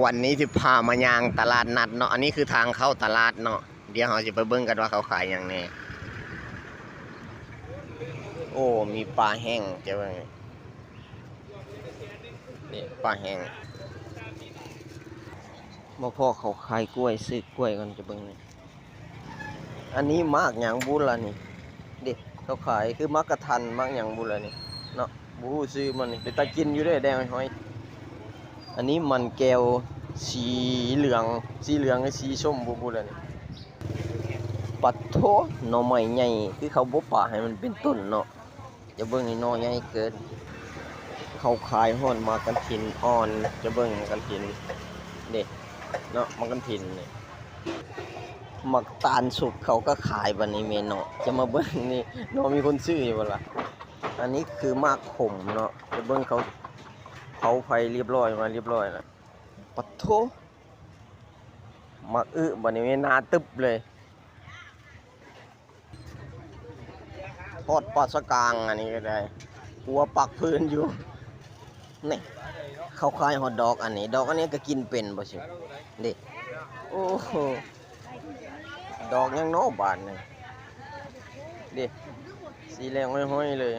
ວັນນີ້ຊິພາມາຍ່າງຕະຫຼາດນັດເນາະ. ອັນນີ້ຄືທາງເຂົ້າຕະຫຼາດເນາະ. ດຽວເຮົາຊິໄປເບິ່ງກັນວ່າເຂົາຂາຍຫຍັງແດ່. ໂອ້ ມີປາແຫ້ງ ເຈົ້າເບິ່ງ ນີ້ ນີ້ປາແຫ້ງ. ມາພໍ້ເຂົາຂາຍກ້ວຍ ຊື້ກ້ວຍກ່ອນ ເຈົ້າເບິ່ງນີ້. ອັນນີ້ໝາກຫຍັງບຸລະນີ້ ເດ້ ເຂົາຂາຍຄືໝາກກະທັນ ໝາກຫຍັງບຸລະນີ້ເນາະ. ບໍ່ຮູ້ຊື່ມັນນີ້ ເປັນຕາກິນຢູ່ເດ້ ແດງຫອຍໆ. ອັນນີ້ມັນແກ້ວ ສີເຫຼືອງ ສີເຫຼືອງ ຫຼື ສີສົ້ມ ບໍ່ຮູ້ລະນີ້. ປາໂທ້ ໜໍ່ໄມ້ໃຫຍ່ ຄືເຂົາບໍ່ປະໃຫ້ມັນເປັນຕົ້ນເນາະ. ຈະເບິ່ງນີ້ ໜໍ່ໃຫຍ່ເກີນ. ເຂົາຂາຍຮອດໝາກກະທິນອ່ອນ ຈະເບິ່ງໝາກກະທິນເດ້ເນາະ. ໝາກກະທິນນີ້ ໝາກຕານສຸກເຂົາກໍຂາຍ ບັດນີ້ແມ່ນເນາະ. ຈະມາເບິ່ງນີ້ເນາະ ມີຄົນຊື້ຢູ່ບໍ່ລະ. ອັນນີ້ຄືໝາກຂົມເນາະ. ຈະເບິ່ງເຂົາເຜົາໄຟລຽບຮ້ອຍ ມາລຽບຮ້ອຍລະ. ປາໂທ້ ໝາກອຶ ບັດນີ້ແມ່ນໜາຕຶບເລີຍ. ທອດປາສະກາງ ອັນນີ້ກໍໄດ້ ຄົວປັກພື້ນຢູ່. ນີ້ ເຂົາຂາຍຮອດດອກອັນນີ້ ດອກອັນນີ້ກໍກິນເປັນບໍ່ຊິ ເດ້. ໂອ້ໂຫ ດອກຫຍັງເນາະບາດນີ້ ເດ້ ສີແດງຫອຍໆເລີຍ.